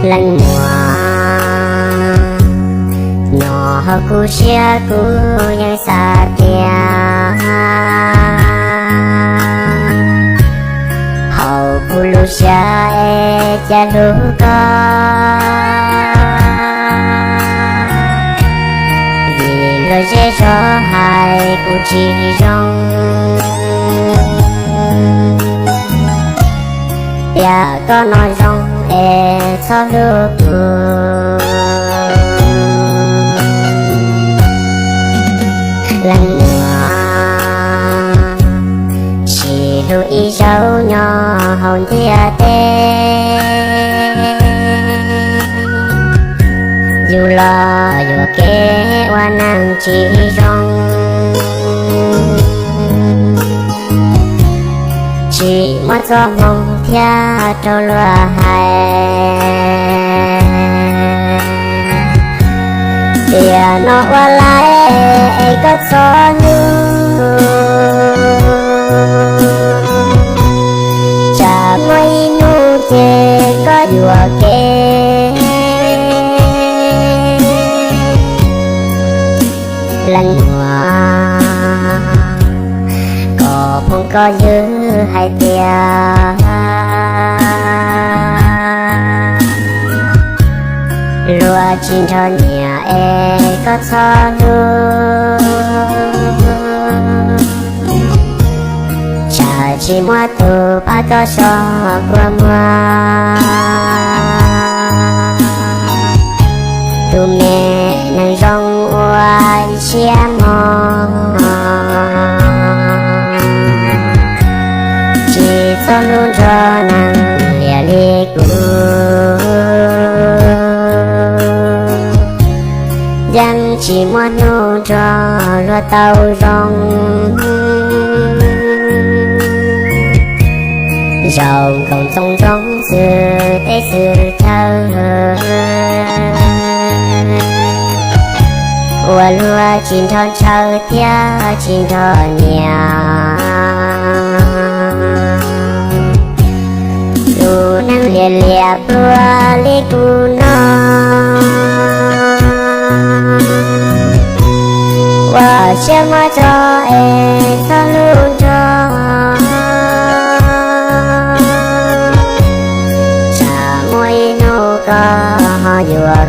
Leej muam, nyob hauv kuv siab kuv yeej xav tias hauv kuv lub siab es cas hlub koj, vim luag zej zog hais kuv tsis zoo. Tias koj no zoo es txhob hlub kuv. Leej muam, sib hlub ib zaug nyob hauv ntiaj teb, yus los yuam kev ua neeg tsis zoo, tsis muaj txoj hmoo thiab rau luag hais. Tiam no ua laib es koj txhob hlub, tsam muaj ib hnub ces koj yuam kev. Leej muam, koj phooj koj ywg hais tias luag tsis nrog nyiam es koj txhob hlub, tsam tsis muaj tus pab koj so kua muag. Tus me neeg zoo ua siab mog, tsis txhob hlub nrog neeg liam li kuv, yeej tsis muaj hnub nrog luag tau zoo. Zaum nkoos txoos ntxoo xwm teb xwm chaw, ua luag tsis nrog ntshaw thiab tsis nrog nyiam. Tus neeg liam liam pluag li kuv no, ua siab muab tso es txhob hlub nrog, tsam muaj ib hnub koj ho yuam